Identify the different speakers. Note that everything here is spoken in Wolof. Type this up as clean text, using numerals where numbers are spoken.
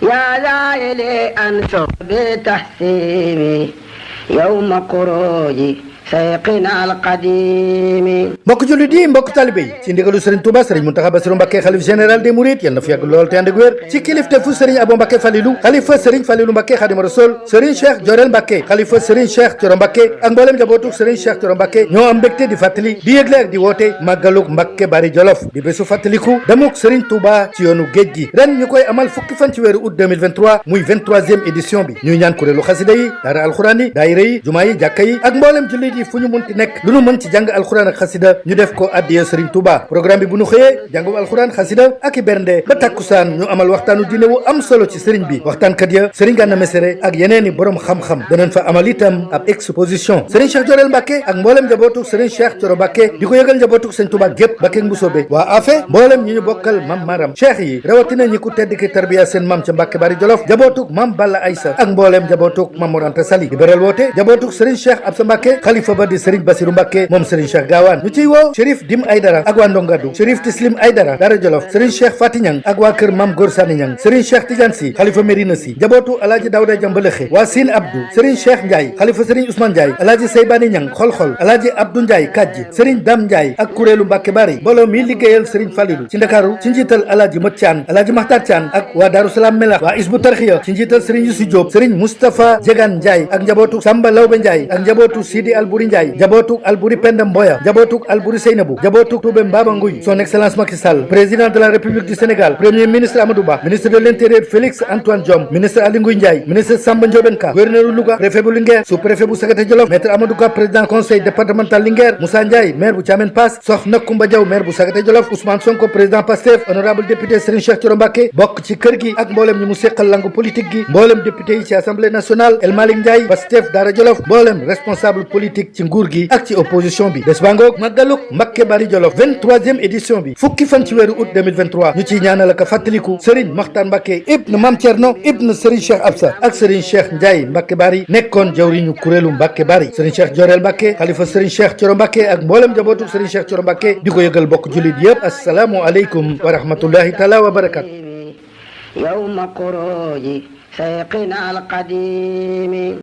Speaker 1: يا زائلي أنشر بتحسيني يوم خروجي سيقنا القديم.
Speaker 2: mbokk jullit yi mbokk talibé yi ci ndigalu Serigne Touba Serigne Mountakha Bassirou Mbacké xalif général des Mourides yal na fi yàgg lool te ànd ak wér ci kilifteefu Serigne Abou Mbacké Falilou xalifa Serigne Falilou Mbacké Khadim Rassoul Serigne Cheikh Diorel Mbacké xalifa Serigne Cheikh Thioro Mbacké ak mboolem njabootu Serigne Cheikh Thioro Mbacké ñoo am mbégte di fàttali di yëgle ak di woote màggaluk Mbacké Bari Jolof di bésu fàttaliku demuk Serigne Touba ci yoonu géej gi ren ñu koy amal fukki fan ci weeru août 2023 muy 23e édition bi ñuy ñaan kuréelu xasida yi daara alxuraan yi daayira yi jumaa yi jàkka yi ak mboolem jullit yi fu ñu munti nekk lu nu mën ci jàng alxuraan ak xasida ñu def ko addiya Serigne Touba programme bi bu ñu xëyee jàngum alxuraan xasida ak i bernde ba takkusaan ñu amal waxtaanu diine wu am solo ci Serigne bi waxtaankat ya Serigne Gana Messere ak yeneeni borom xam-xam danañ fa amal itam ab exposition Serigne Cheikh Diorel Mbacké ak mboolem njabootu Serigne Cheikh Thioro Mbacké di ko yëgal njabootu Serigne Touba gépp Mbacké Mbusoobe waa afe mboolem ñi ñu bokkal mam maram cheikh yi rawatina ñi ku tedd ki tarbiya seen mam ca Mbacké Bari Jolof njabootuk mam Balla Aïssa ak mboolem njabootuk mam Mor Anta Sali di beral woote njabootuk Serigne Cheikh Absa Mbacké xalifa ba di Serigne Bassirou Mbacké moom Serigne Cheikh Gaawaan ñu ciy woo Chérif Dim Aydara ak waa Ndongadu Chérif Tislim Aydara Dara Jolof Serigne Cheikh Fati Ñang ak waa kër Mam Gor Sani Ñang Serigne Cheikh Tidiane Si xalifa Medina Si njabootu Alaaji Dawda Jambalexe waa Sine Abdou Serigne Cheikh Ndiaye xalifa Serigne Ousmane Ndiaye Alaaji Seybani Ñang xol-xol Alaaji Abdou Ndiaye Kajji Serigne Dam Ndiaye ak kuréelu Mbacké Bari mbooloo mi liggéeyal Serigne Falilou ci Ndakaaru ci njiital Alaaji Mat Thian Alaaji Maxtar Thian ak waa Daaru Salaam Melax waa Isbu Tarxiya ci njiital Serigne Youssou Diop Serigne Moustapha Jegan Ndiaye ak njabootu Samba Lawbe Ndiaye ak njabootu Sidi Albouri Ndiaye njabootu Albouri Penda Mboya njabootu Albouri Seynabou njabootu Toubé Mbaba Nguy son excellence Macky Sall président de la République du Sénégal premier ministre Amadou Ba ministre de l'Intérieur Félix Antoine Diome ministre Aly Ngouille Ndiaye ministre Samba Ndiobène Ka gouverneur Louga préfet bu Linguère sous-préfet bu Sagata Jolof maître Amadou Ka président conseil départemental Linguère Moussa Ndiaye maire bu Thiamène Pass Soxna Koumba Diaw maire bu Sagata Jolof Ousmane Sonko président Pastef honorable député Serigne Cheikh Thioro Mbacké bokk ci kër gi ak mboolem ñi mu seqal langue politique gi mboolem député yi ci assemblée nationale El Malick Ndiaye Pastef Daara Jolof mboolem responsable politique ci nguur gi ak ci opposition bi bés bangoog màggaluk Mbacké Bari Jolof 23e édition bi fukki fan ci weeru août 2023 ñu ciy ñaanal ak fàttaliku Serigne Makhtar Mbacké ibn Mame Thierno ibn Serigne Cheikh Absa ak Serigne Cheikh Ndiaye Mbacké Bari nekkoon jawriñu kuréelu Mbacké Bari Serigne Cheikh Diorel Mbacké xalifa Serigne Cheikh Thioro Mbacké ak mboolem njabootu Serigne Cheikh Thioro Mbacké di ko yëgal bokk jullit yëpp assalaamu aleykum wa rahmatullahi taala wa barakatu
Speaker 1: يوم خروجي سيقنا القديم